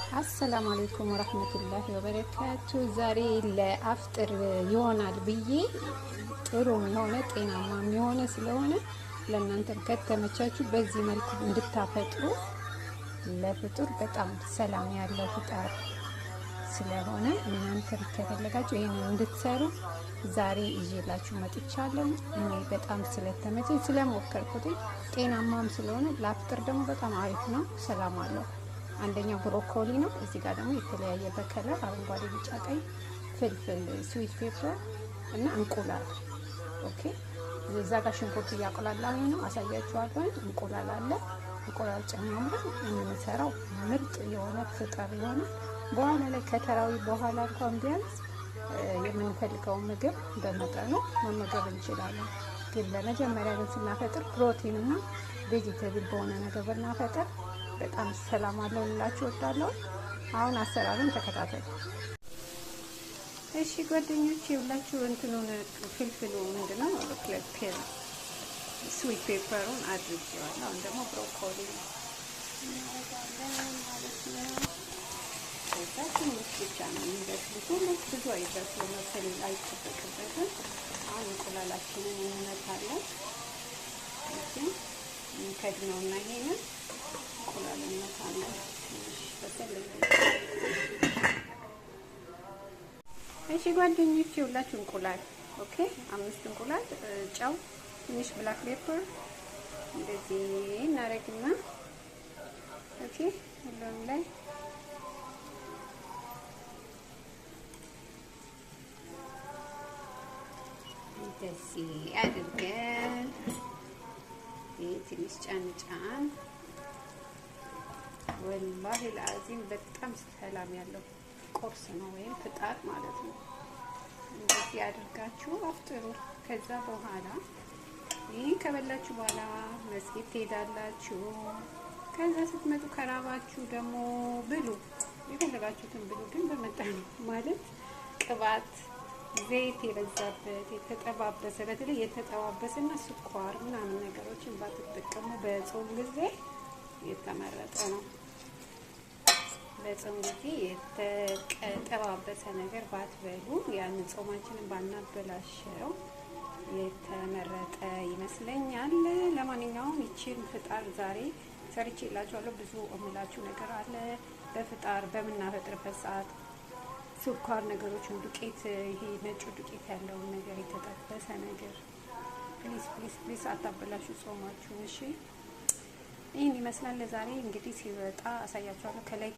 السلام عليكم ورحمة الله وبركاته። ዛሬ ለአፍጥር ይሆናል ብዬ ጥሩ የሆነ ጤናማ የሆነ ስለሆነ ለእናንተም ከተመቻችሁ በዚህ መልኩ እንድታፈጥሩ፣ ለፍጡር በጣም ሰላም ያለው ፍጣር ስለሆነ እናንተም ከፈለጋችሁ ይሄንን እንድትሰሩ ዛሬ ይዤላችሁ መጥቻለሁ። እኔ በጣም ስለተመቸኝ ስለሞከርኩት ጤናማም ስለሆነ ለአፍጥር ደግሞ በጣም አሪፍ ነው፣ ሰላም አለው። አንደኛው ብሮኮሊ ነው። እዚህ ጋር ደግሞ የተለያየ በ color አረንጓዴ፣ ቢጫ፣ ቀይ ፍልፍል sweet pepper እና እንቁላል። Okay፣ እዛ ጋር ሽንኩርት እያቁላላሁኝ ነው፣ አሳያችኋለሁ። እንቁላል አለ። እንቁላል ጨማምረን የምንሰራው ምርጥ የሆነ ፍጠር ይሆናል። በኋላ ላይ ከተራዊ በኋላ እንኳን ቢያንስ የምንፈልገውን ምግብ በመጠኑ መመገብ እንችላለን። ግን ለመጀመሪያ ግን ስናፈጥር ፕሮቲን እና vegetable በሆነ ነገር ብናፈጥር በጣም ሰላም አለው ልላችሁ እወዳለሁ። አሁን አሰራሩን ተከታተሉ። እሺ ጓደኞች፣ የሁላችሁ እንትኑን ፍልፍሉ ምንድነው sweet pepper ኡን አድርጌዋለሁ። አሁን ደግሞ ብሮኮሊ እናደርጋለን ማለት ነው። ከዛ ትንሽ ብቻ ነው የሚበስሉት፣ ሁሉ ብዙ አይበስሉ፣ መብሰል አይጠበቅበትም። አሁን እንቁላላችንን እንመታለን። እንከድነውና ይሄንን እንቁላል እንመታለን። ትንሽ በሰል። እሺ ጓደኞቼ፣ ሁላችሁ እንቁላል okay፣ አምስት እንቁላል፣ ጨው፣ ትንሽ black pepper እንደዚህ እናደርግና okay፣ ሁሉም ላይ እንደዚህ አድርገን ይህ ትንሽ ጫን ጫን። والله العظيم በጣም ሰላም ያለው ቁርስ ነው ወይም ፍጣር ማለት ነው። እንደዚህ አድርጋችሁ አፍጥሩ። ከዛ በኋላ ይህን ከበላችሁ በኋላ መስጊድ ትሄዳላችሁ። ከዛ ስትመጡ ከራባችሁ ደግሞ ብሉ፣ የፈለጋችሁትን ብሉ፣ ግን በመጠኑ ማለት ቅባት፣ ዘይት የበዛበት የተጠባበሰ፣ በተለይ የተጠባበሰና ስኳር ምናምን ነገሮችን ባትጠቀሙ በጾም ጊዜ የተመረጠ ነው። በጾም ጊዜ የተጠባበሰ ነገር ባትበሉ፣ ያን ጾማችንን ባናበላሸው የተመረጠ ይመስለኛል። ለማንኛውም ይቺን ፍጣር ዛሬ ሰርቼላችኋለሁ። ብዙ እምላችሁ ነገር አለ። በፍጣር በምናፈጥርበት ሰዓት ስኳር ነገሮችን፣ ዱቄት፣ ይሄ ነጩ ዱቄት ያለውን ነገር፣ የተጠበሰ ነገር please please please አታበላሹ ጾማችሁን። እሺ፣ ይህን ይመስላል ለዛሬ። እንግዲህ ሲወጣ አሳያችኋለሁ ከላይ።